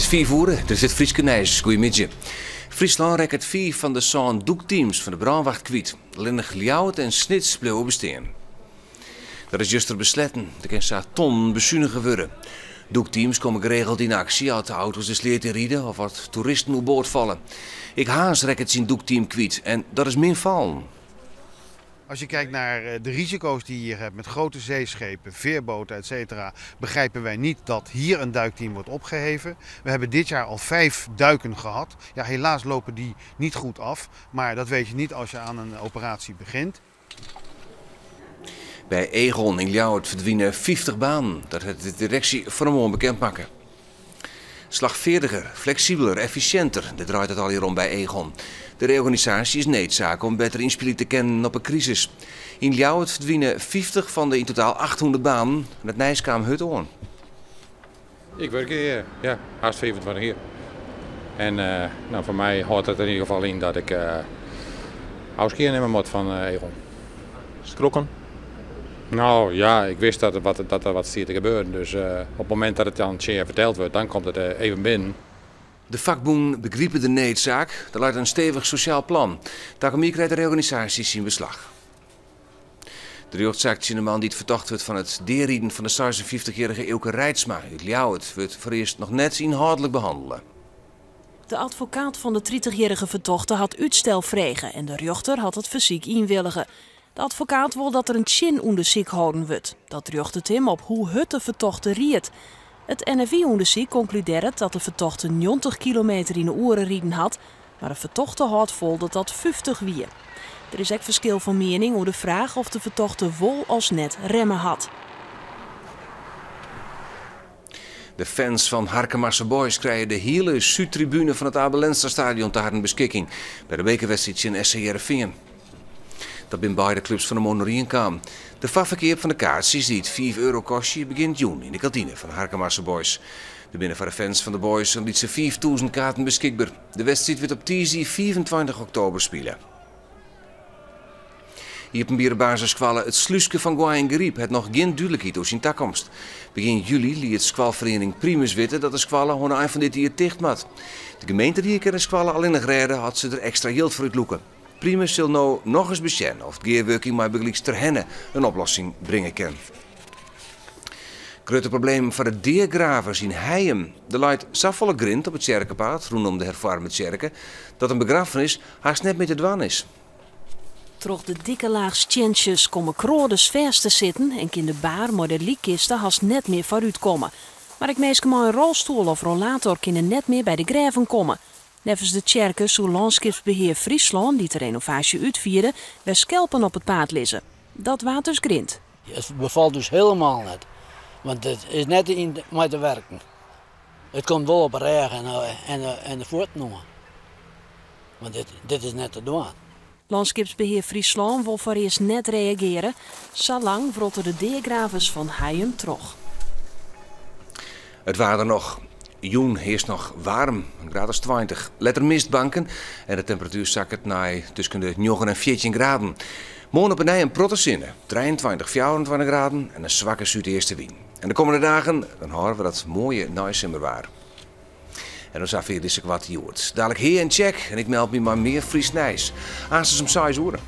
It is fiif oere, dit is it Fryske nijs. Goeiemiddei. Fryslân rekket fiif fan de sân dûkteams fan de brânwacht kwyt. Allinnich Ljouwert en Snits bliuwe bestean. Dat is juster besletten. Der kin sa tonnen besunige wurde. Dûkteams komme geregeld yn aksje as auto's de sleat yn ride of as toeristen oerboard falle. Ek Harns rekket syn dûkteam kwyt en dat is min fallen. Als je kijkt naar de risico's die je hier hebt met grote zeeschepen, veerboten, et cetera, begrijpen wij niet dat hier een duikteam wordt opgeheven. We hebben dit jaar al 5 duiken gehad. Ja, helaas lopen die niet goed af, maar dat weet je niet als je aan een operatie begint. By Aegon yn Ljouwert ferdwine 50 banen. Dat hat de direksje fan 'e moarn bekend makke. Slachfeardiger, fleksibeler, effisjinter, dêr draait it allegear om by Aegon. De reorganisaasje is needsaak om better ynspylje te kinnen op 'e krisis. Yn Ljouwert ferdwine 50 fan de yn totaal 800 banen en it nijs kaam hurd oan. Ik wurkje hjir, ja, hast 25 jier. En no, foar my hâldt it yn ieder gefal yn dat ik ôfskie nimme moat fan Aegon. Skrokken? No ja, ik wist dat der wat stie te gebeuren. Dus op it momint dat it dan tsjin je ferteld wurdt, dan komt it even binnen. De fakbûnen begripe de needsaak. Der leit in stevich sosjaal plan. Takom jier krijt de reorganisaasje syn beslach. De rjochtsaak tsjin de man dy't fertocht wurdt fan it deariden fan de 56-jierrige Eelke Reitsma út Ljouwert wurdt foarearst noch net ynhâldlik behannele. De advokaat fan de 30-jierrige fertochte hat útstel frege en de rjochter hat it fersyk ynwillige. De advokaat wol dat der in tsjinûndersyk holden wurdt. Dat rjochtet him op hoe hurd de fertochte ried. It NFI-ûndersyk konkludearret dat de fertochte 90 kilometer yn 'e oere riden hat, mar de fertochte hâldt fol dat dat 50 wie. Der is ek ferskil fan miening oer de fraach oft de fertochte wol as net remme hat. De fans fan Harkemase Boys krije de hiele súdtribune fan it Abe Lenstra Stadion ta harren beskikking by de bekerwedstriid tsjin SC Hearrenfean. Dat binne beide klups fan 'e moarn oerienkaam. De foarferkeap fan de kaartsjes, dy't €5 kostje, begjint jûn yn de kantine fan Harkemase Boys. Der binne foar de fans fan de Boys in lytse 5000 kaarten beskikber. De wedstriid wurdt op tiisdei 25 oktober spile. Iepenbiere basisskoalle It Slúske fan Goaiïngaryp hat noch gjin dúdlikheid oer syn takomst. Begjin july liet skoalferiening Primus witte dat de skoalle oan de ein fan dit jier ticht moat. De gemeenterie kin de skoalle allinnich rêde as se der ekstra jild foar útlûke. Primus sil no nochris besjen oft gearwurking mei bygelyks Terherne in oplossing bringe kin. Grutte problemen foar de deagravers yn Hijum. Der leit safolle grind op it tsjerkepaad rûnom de herfoarme tsjerke dat in begraffenis hast net mear te dwaan is. Troch de dikke laach stientsjes komme kroades fêst te sitten en kin de baar mei de lykkiste hast net mear foarút komme. Mar ek minsken mei in rolstoel of rollator kinne net mear by de grêven komme. Neffens de tsjerke soe Lânskipsbehear Fryslân, dy't de renovaasje útfierde, wer skelpen op it paad lizze. Dat waard dus grind. It befalt ús hielendal net, want it is net yn mei te werken. It komt wol op 'e rêch en de fuotten oan. Want dit is net te dwaan. Lânskipsbehear Fryslân wol foarearst net reagearje. Salang wrotte de deagravers fan Hijum troch. It waar dan noch. Jûn earst noch waarm, in graad as 20. Letter mistbanken en de temperatuer sakket nei tusken de 9 en 14 graden. Moarn op 'e nij in protte sinne, 23, 24 graden en in swakke súdeastewyn. En de kommende dagen dan hâlde we dat moaie neisimmerwaar. En dan safier dizze Koarte Hjoed. Dalik Hea en Tsjek en ik meld my mei mear Frysk nijs. Aanstens om 6 oere.